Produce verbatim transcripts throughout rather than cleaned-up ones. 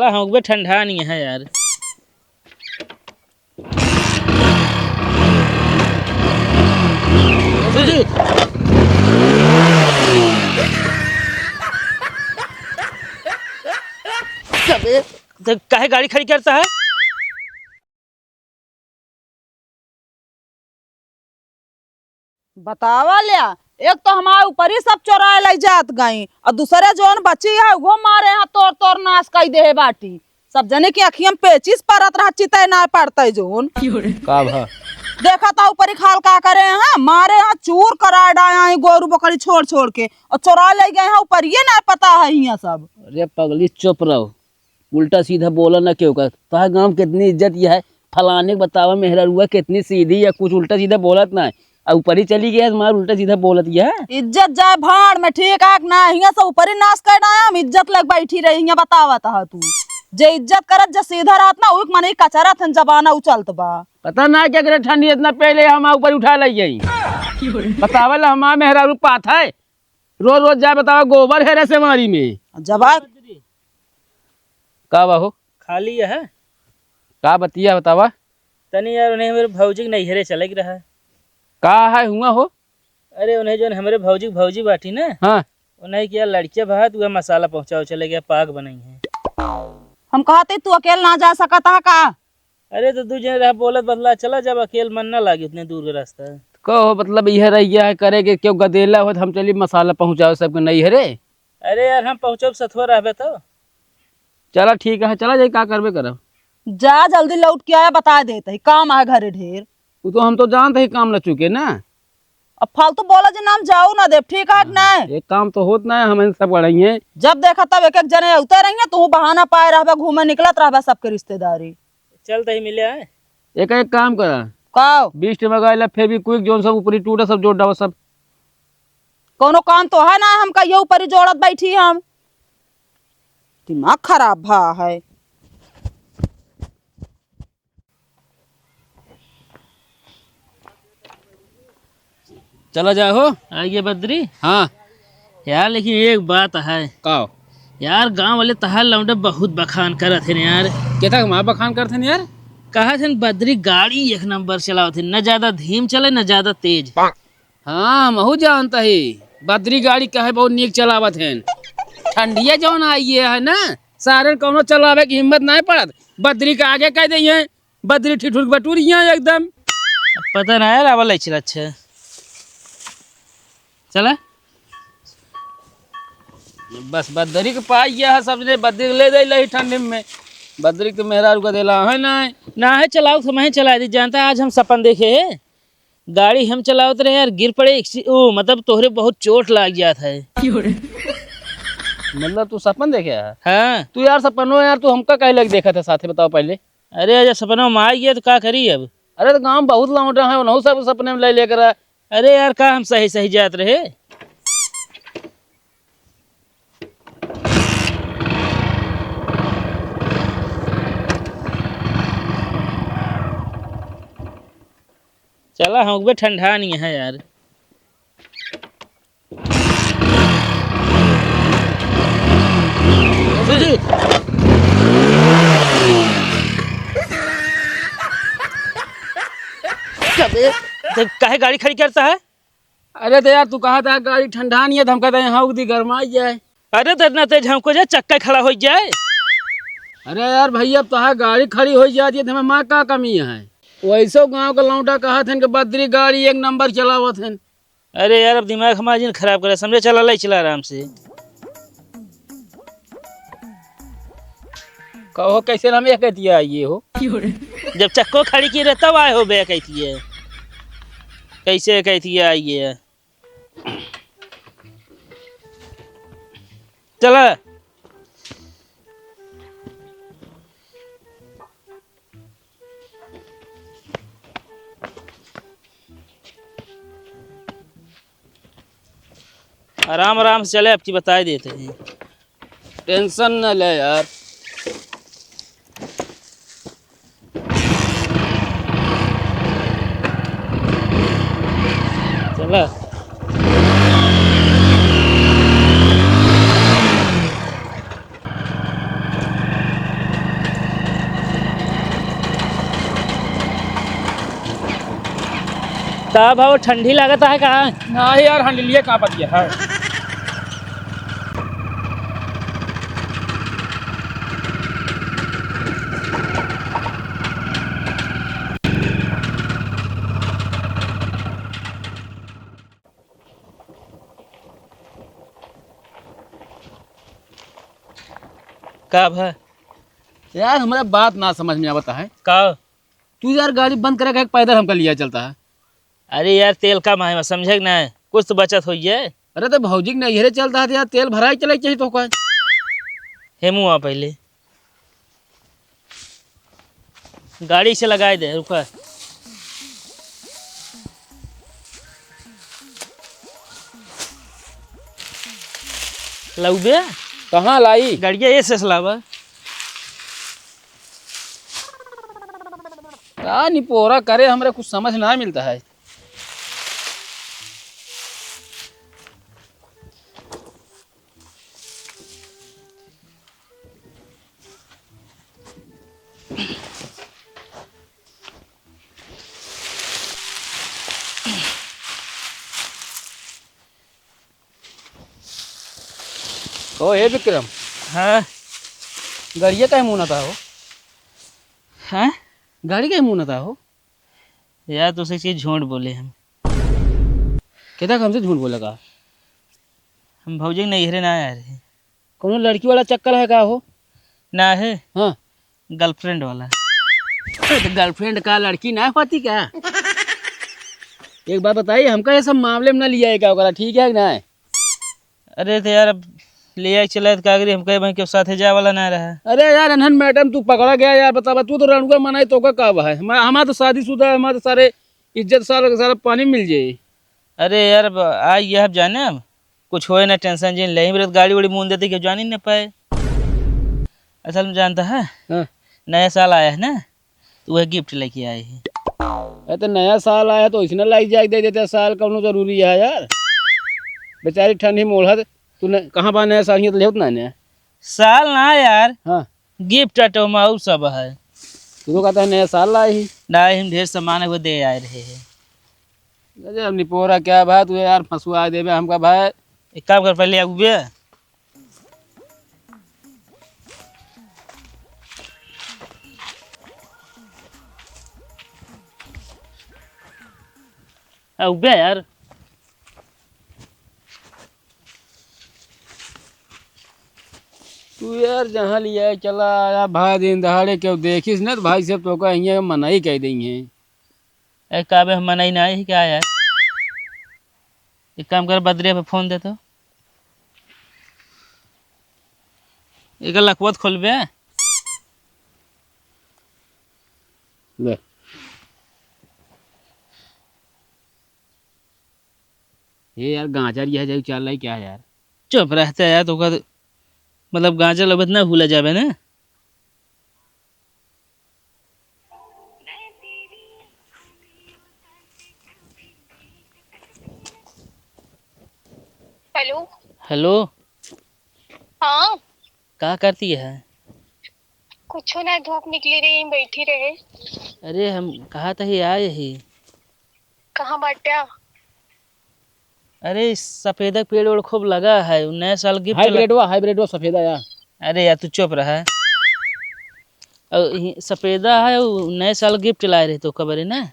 हम बे ठंडा नहीं है यार। अबे, तो काहे गाड़ी खड़ी करता है? बतावा ल्या, एक तो हमारे ऊपर ही सब चोराए लई जात गई, और दूसरे जौन बची है, वो मारे यहाँ तोड़ तोड़ नाश कई देहे बाटी। सब जने की अखियम पेचिस परत रहा, चितै ना पड़तै जौन। का भा? देखा तो ऊपर ही खाल का करे हैं, मारे यहाँ चूर कराए डाया है गोरू बकरी छोड़ छोड़ के, और चोराए लई गए हैं ऊपर, ये ना पता है यहाँ सब। अरे पगली चुप रहो, उल्टा सीधा बोला ना केहू का। तोहार गाँव कितनी इज्जत यह है, फलाने के बतावा मेहरारुआ कितनी सीधी है, कुछ उल्टा सीधा बोलत ना है। आ ऊपर ही चली गया, तुम्हारा उल्टा सीधा बोलत यह है। इज्जत जाए भाड़ में, ठीक है कि ना? हियाँ से ऊपर ही नाश कर आया, हम इज्जत लग बैठी रही, हियाँ बतावत है तू। जे इज्जत करत, जे सीधा रहत ना, उक मनई कचरत हन, जमाना उचलत बा। पता ना क्या करे, ठंडी इतना पहले हम ऊपर उठा ले गई। बतावल हमार मेहरारू पात है। रोज रोज जाए बतावा गोबर हेरे से मारी में। जब आ का बा हो? खाली है। का बतिया बतावा? तनी यार उन्हें मेरे भौजी के नैहरे चले के रहा। का है हुआ हो? अरे उन्हें जो हमरे भौजी के भौजी बाटी ना, हाँ। उन्हें क्या लड़किया भात हुआ मसाला पहुँचाओ चले गया, पाक बनाई है। हम कहते तू अकेल ना जा सकता है का? अरे तो दू जने रह बोलत बतला चला, जब अकेल मन ना लागे उतने दूर के रास्ता। कहो मतलब यह रह गया है करे के, क्यों गदेला हो तो हम चली मसाला पहुँचाओ सबके नैहरे। अरे यार हम पहुँचब सथुआ रहबे तो। चला ठीक है, चला जाई, का करबे करब। जा जल्दी लौट के आया, बता देत है काम है घरे ढेर। वो तो हम तो जानते ही काम न चुके ना। अब फालतू बोला जे नाम जाऊ ना देब, ठीक है कि हाँ, नहीं? एक काम तो होत ना है, हम इन सब बढ़ाई हैं। जब देखा तब एक एक जने उतर रही है, तू बहाना पाए रहबे, घूमे निकलत रहबे सबके रिश्तेदारी। चल तही मिले आए। एक एक काम करा। का? बीस टे मंगाइला, फेविक्विक, जौन सब ऊपरी टूटा सब जोड़ डावा सब। कौनो काम तो है ना, हम कहियो ऊपरी जोड़त बैठी हम। दिमाग खराब भा है। चला जाए हो। आइए बद्री। हाँ। यार, लेकिन एक बात है। का? यार, गांव वाले तहार लौंडे बहुत बखान करत हैं यार। केथा हमार बखान करत हैं यार? कहत हैं बद्री गाड़ी एक नंबर चलावत है, न ज्यादा धीम चले, न ज्यादा तेज। हाँ, हमहू जानत ही। बद्री गाड़ी कहे बहुत नीक चलावत हैं। ठंडिया जौन आई है ना, सारन कौनो चलावे की हिम्मत नाहीं पड़त। बद्री के आगे कह दे हैं, बद्री ठिठुर बटुर हैं एकदम। अब पता ना यार, आवा लई चला। अच्छा। चला। बस बद्री के पाई गया है, सबने बद्री के ले जाई लही ठंडी में। बद्री के मेहरारू का देला है ना। ना है, चलाओ, समय चला दी। जानता है, आज हम सपन देखे है, गाड़ी हम चलावत रहे यार, गिर पड़े, एक्सी-, ओ, मतलब तोहरे बहुत चोट लाग जात है। मतलब तू सपन देखे है? हाँ। तू यार सपनो यार, तू हमका काहे लग देखत है साथे, बताओ पहले। अरे, जब सपनवा में आ गया तो का करी अब? अरे, तो गाँव में बहुत लौंडा है, उन्हों सब सपने में ले लेकर आ। अरे यार, का हम सही सही जात रहे? चला, हम बे ठंडा नहीं है यार। अबे, तो काहे गाड़ी खड़ी करता है? अरे तो यार, तू कहा था गाड़ी ठंडा नहीं है, तो हम कहते हैं हाँ, उदी गरमाई जाए। अरे तो इतना तेज हमको जाए, चक्का खड़ा हो जाए। अरे यार भैया, अब तो हाँ, गाड़ी खड़ी हो जाती है, तो हमें माँ का कमी है? वैसे गाँव का लौंडा कहा था कि बद्री गाड़ी एक नंबर चलावत है। अरे यार, अब दिमाग हमारा जिन खराब करे, समझे, चला, ले चला आराम से। कहो, कैसे नाम एक कहती है ये हो? जब चक्को खड़ी की रहे, तब आए हो बे कहती है। कैसे कहती है, आइए। चला। आराम आराम से चले, आपकी बताए देते हैं। टेंशन न ले यार। चला। का भाव, ठंडी लागत है का? नाही यार, हंडलिया कांपत है। का भा? यार, हमरा बात ना समझ में आवता है। का? तू यार गाड़ी बंद करे का, पैदल हमका लिया चलता है। अरे यार, तेल का माहे में, समझे कि ना? कुछ तो बचत होई है। अरे तो भौजी के नैहरे चलता है तो यार, तेल भराई चले चाहिए तो का। हेमू आ पहले। गाड़ी से लगाए दे, रुका। लउबे? कहाँ लाई? गड़िया ये से लावा। का निपोरा करे, हमरे कुछ समझ ना मिलता है। ओ, हे विक्रम। हाँ। गाड़िया काहे मुनता हो? हाँ? गाड़ी काहे मुनता हो? यार, तोसे के झूठ बोले हम। केता हमसे झूठ बोले का? हम भौजी के नैहरे ना आए रहे। कौनो लड़की वाला चक्कर है का हो? ना है। हाँ। Girlfriend वाला। तो girlfriend का लड़की ना होती क्या? एक बात बताइए, हमका ये सब मामले में ना लिया है क्या ओकरा, ठीक है कि ना? अरे तो यार, अब ले आए चला तो का करी, हम कहे भाई के साथे जाए वाला ना रहा। अरे यार, अनहन मैडम, तू पकड़ा गया यार, बतावा, तू तो रणुआ मनाई, तो का, का है? हमारा, हमारा तो शादीशुदा है, हमारा तो सारे इज्जत सारा, सारा पानी मिल जाई। अरे यार, अब आई यह, अब जाने, अब कुछ होए ना, tension जिन ले, मेरे तो गाड़ी उड़ी मून देते, क्यों जान ही ना पाए। असल में जानता है, हाँ। नया साल आया है ना, तो वह gift लेके आए हैं। अरे तो नया साल आया तो इसने लाई जाए दे देते, साल कौनो जरूरी है यार? बेचारी ठंडी मोलहत, तूने कहाँ बा नया साल, हियाँ तो लेवत ना नया। साल ना यार, हाँ। Gift आइटम और सब है। तू तो कहता है नया साल लाए ही। नहीं, हम ढेर सामान है, वो दे आए रहे हैं। गजब निपोरा, क्या बात हुआ यार, फंसुआ देबे हमका भाई। एक काम कर, पहले आगू बे। आगू बे यार। तू यार जहाँ लिया चला आया भाई, दिन दहाड़े क्यों देखिस न, तो भाई साहब तोका हियाँ मनाई कह देई हैं। ए, का बे, हम मनाई ना आई क्या यार? एक काम कर, बद्रिया पे फोन दे तो। एक लकवत खोलबे। ले। ये यार, गांजा लिया जाए, चाल लाई क्या यार? चुप रहते यार, तो का, मतलब, गांजा लबत ना भूला जावे ना। हेलो। हेलो। हाँ। का करती है? कुछो ना, धूप निकली रही, बैठी रहे। अरे, हम कहा था ही आए ही। कहाँ बाट्या? अरे, सफेदा के पेड़ ओड़ खूब लगा है, नया साल gift ला- हाइब्रिडवा, हाइब्रिडवा सफेदा या। अरे यार, तू चुप रहा। और ये सफेदा है, वो नए साल gift लाए रहे तो खबर है ना?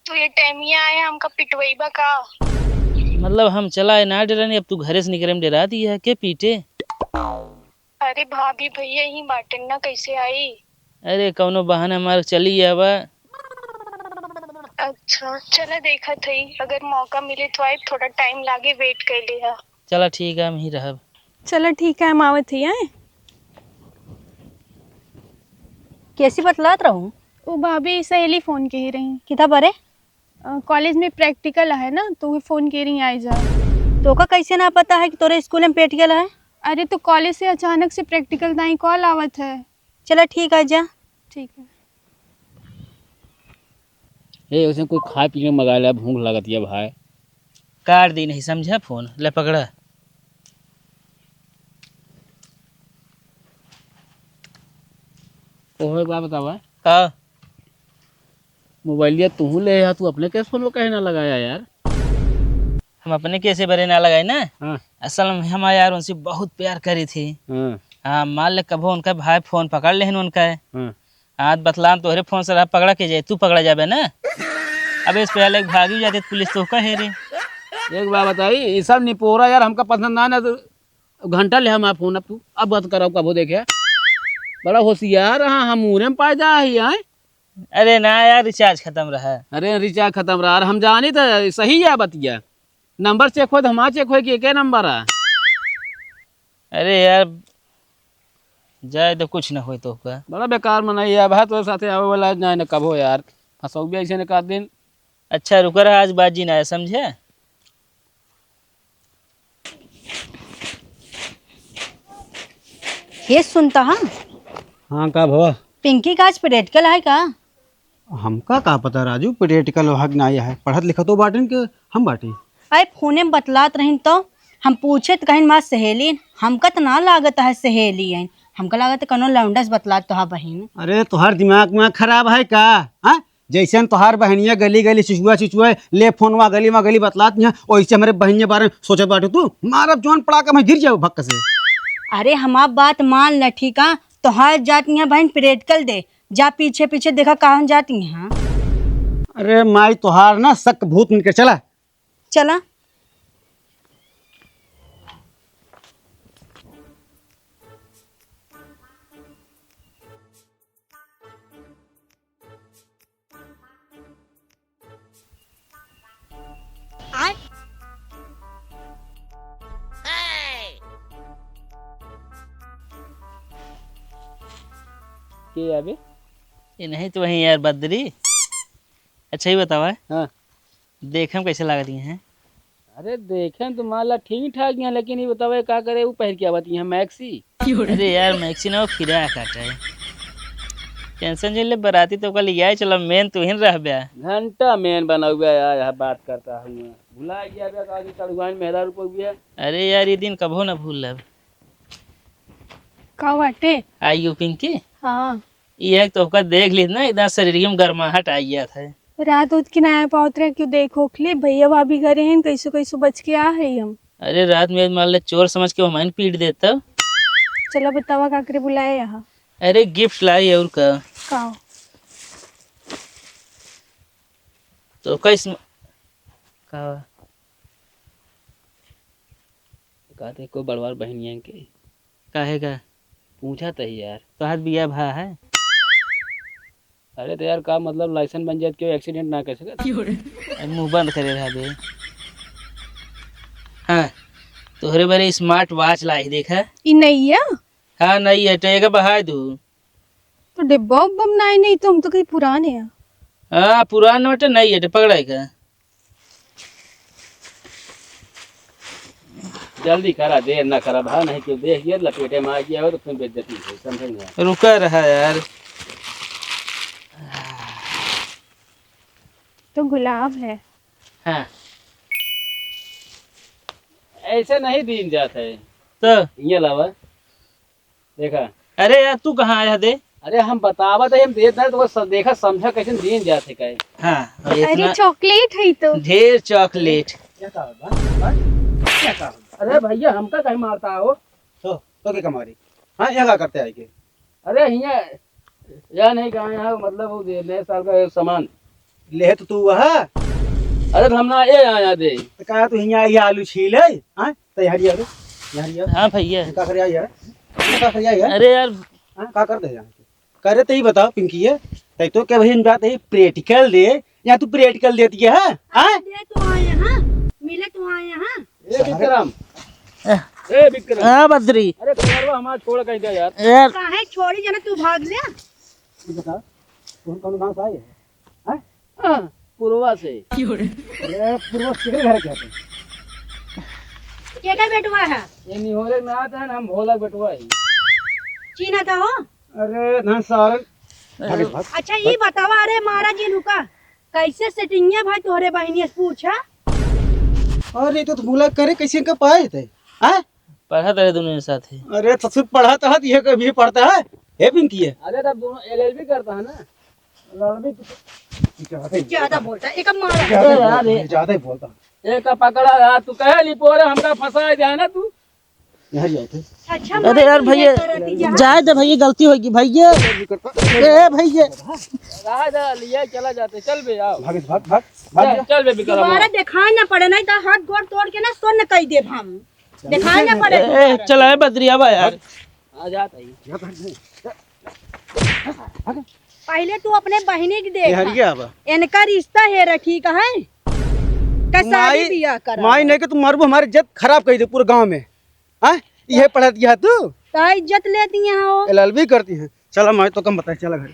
तू ये टाइमिया आए, हमका पिटवईबा का? मतलब, हम चला है ना डरनी, अब तू घरे से निकले में डरा दी है, के पीटे? अरे भाभी भैया ही बाटेन ना, कैसे आई? अरे कौनो बहाना मार चली आवा। अच्छा चला देखत हई, अगर मौका मिले तो आइब, थोड़ा टाइम लागे, वेट कर लिहा। चला ठीक है, हम ही रहब। चला ठीक है, हम आवत ही, आए। कैसी बतलात रहूं? ओ भाभी, सहेली फोन के ही रही। किता बरे? अ, कॉलेज में प्रैक्टिकल है ना, तो वो फोन के रही, आए जा। तोका कैसे ना पता है कि तोरे स्कूल में प्रैक्टिकल है? अरे, तो कॉलेज से अचानक से प्रैक्टिकल ताई कॉल आवत है। चला, ठीक है, जा। ठीक है। ए, उसे कुछ खाए पीने मंगा ले, भूख लगत है भाई। काट दी नहीं समझा फोन, ले पकड़ा। ओहो, एक बात बतावा। का? मोबाइलिया तू ले आ, तू अपने केस फोन कहे ना लगाया यार? हम अपने केसे बरे ना लगाए ना। हाँ। असल में हम यार उनसे बहुत प्यार करी थी। हाँ। हाँ, मान ले कबो उनका भाई फोन पकड़ लेहन उनका। हाँ। आज बतलाम तोहरे फोन से रहा, पकड़ा के जाए, तू पकड़ा जाबे ना। अब इस पहले भागी जाते तो पुलिस तो कहे रे। एक बात बताई, ये सब निपोरा यार हमका पसंद ना, ना तो घंटा ले हमारा फोन, अब तू अब बात कराओ कबो देखे। बड़ा होशियार रहा, हम उरे में पैदा ही आए। अरे ना यार, रिचार्ज खत्म रहा। अरे रिचार्ज खत्म रहा, हम जानी तो सही है बतिया। नंबर चेक हो तो हमारा चेक हो कि एके नंबर है। अरे यार, जाए तो कुछ ना होई तो का। बड़ा बेकार मनई है भाई, तोरे साथे आवे वाला आज ना, ना कबो यार। फंसौबे ऐसे ने का दिन। अच्छा रुक रहा, आज बाजी ना है, समझे? ये सुनता हा? हाँ, का भवा? पिंकी का आज प्रैक्टिकल है का? हमका का पता राजू, प्रैक्टिकल है कि नाई है, पढ़त लिखत तो बाटिन के हम बाटी। अरे फोने में बतलात रहिन तो हम पूछे तो कहिन मार सहेली, हमका तो ना लागत है सहेली है, हमका लागत है कौनो लौंडा से बतलात तोहार बहिन। अरे तोहार दिमाग में खराब है का? हाँ, जैसे हम तोहार बहनिया गली गली चुचुआ चुचुआ ले फोनवा गली में गली बतलात नहीं है, वैसे हमरे बहनिया बारे में सोचत बाटे तू। मारब जौन पड़ा के मैं गिर जाओ भक्क से। अरे हमार बात मान ल ठीक है, तोहार जात नहीं है बहन प्रैक्टिकल दे, जा पीछे पीछे देखा कहाँ जाती हैं। अरे माई तोहार ना शक भूत निकल चला। चला। के आबे? ये नहीं तो वही यार बद्री। अच्छा ही बतावा। हाँ। देखे में कैसे लागत हैं? अरे देखे में तो मान ला ठीक ठाक हैं, लेकिन ये बतावा का करे, वो पहन के आवत हैं मैक्सी। अरे यार मैक्सी ना, वो फिरा काटे। टेंशन जिन ले, बराती तो कल यार चला, मेन तू ही रहबे। घंटा मेन बना हुआ यार, यहाँ बात करता हूँ। भुला गया बे का कि चढ़ुआइन मेहरा रुपये भी है। अरे यार ये दिन कबो ना भूलब। का बाटे? आई यू पिंकी? हाँ। ये एक तोहका देख ली ना, एकदम शरीर में गर्माहट आ गया था। रात उत के ना आ पावत रहे, क्यों देखो ले भैया भाभी घरे हैं, कैसो कैसो बच के आ है हम। अरे रात में मान ले चोर समझ के हमारे पीट देता। चला बतावा काकरे बुलाए यहाँ। अरे गिफ्ट लाई और का? का? तो का इसमें का? का देखो बड़वार बहनिया के। काहे का? पूछा त ही यार। तोहार बिया भा है? अरे तो यार का मतलब लाइसेंस बन जात के एक्सीडेंट ना कर सकत? अरे मुंह बंद करे रहा बे। हाँ, तोहरे बरे स्मार्ट वॉच लाई देखा। ई नई है? हाँ नई है, तो एक बहाय दू। तो डिब्बा उब्बा में नाई, नहीं तो हम तो कहीं पुराने हैं। हाँ पुरान नोट नहीं है, तो पकड़ाई का। जल्दी करा, देर ना करा भा, नहीं तो देख ये लपेटे में आ गया हो तो फिर बेइज्जती हो, समझे ना। रुका रहा यार। तो गुलाब है। हाँ। ऐसे नहीं दीन जात है। तो? ये लावा। देखा। अरे यार, तू कहाँ आया दे? अरे हम बतावत है, हम देत नहीं तो स-, देखा समझा कैसे दीन जात है काहे? हाँ, और अरे इतना चॉकलेट है तो। ढेर चॉकलेट। क्या कहा बा? बा? क्या कहा? अरे भैया, हमका कहीं मारता हो? तो, तो क्या कमारी? हाँ, यहाँ का करते आए के? अरे हियाँ, या नहीं कहा यहाँ, मतलब वो दे, नए साल का एक सामान। ले तो तू वहा। अरे तो हम ना ये यहाँ, यहाँ दे। तो कहा तू हियाँ ये आलू छीले, हाँ? तो यहाँ आ रे, यहाँ आ। हाँ भैया। का कर आया? का कर आया? अरे यार। हाँ, का करते हैं यहाँ? करे तो ही बताओ पिंकी है, तै तो क्या भाई हम जाते ही प्रैक्टिकल दे, या तू प्रैक्टिकल देती है, हाँ? हाँ? दे तो आए हैं, मिले तो आए हैं। ए विक्रम, ए विक्रम। हाँ बद्री। अरे कमरवा हमारा छोड़ कहीं का यार। यार। काहे छोड़ी जना तू भाग ले? तू बता, कौन कौन गाँव से आए हैं? हैं? हाँ, पुरवा से। अरे, पुरवा से घर क्या है? केकर बेटवा है? ये निहोरे नाथ है, हम भोला बेटवा है। चीन्हा था हो? अरे, धन सारन। भाग, भाग। अच्छा, ये बतावा, अरे महाराज, ये नुका, कैसे सेटिंग है भाई तोहरे बहिनिया से पूछा? अरे, तो, तो भोला करे, कैसे इनका पाए थे? हैं? पढ़त रहे दोनों एक साथ ही। अरे ससुर पढ़त है, ये कभी पढ़ता है? हे पिंकी है। अरे तब दोनों एलएलबी करता है ना। लड़बी तो ज्यादा बोलता है, एक मारा। ज्यादा ही बोलता है। एक पकड़ा यार, तू कहे नहीं पोरे, हमका फंसा दिया ना तू। यहाँ जाते। अच्छा, अरे यार भैया, जाए दे भैया, गलती होगी भैया। ए भैया। रहा दे, लिए चला जाते, चल बे, आओ। भाग, भाग, भाग, भाग चल, जा। चल बे, विक्रम। दोबारा दिखाई ना पड़े, नहीं तो हाथ गोड़ तोड़ के ना सुन्न कई देब हम। दिखाई ना पड़े ए, दोबारा। चला है बद्रिया बा यार। आ जाता ही। पहले तू अपने बहिनी के देख। हरिया बा। इनका रिश्ता है रखी का है? का शादी माई, बियाह करा। माई नहीं के तू मरबू, हमारी इज्जत खराब कर दे पूरे गांव में। हाँ, ये पढ़त गया तू। का इज्जत लेती हैं हो? एलएलबी करती हैं। चला माई तो कम बताए, चला घर।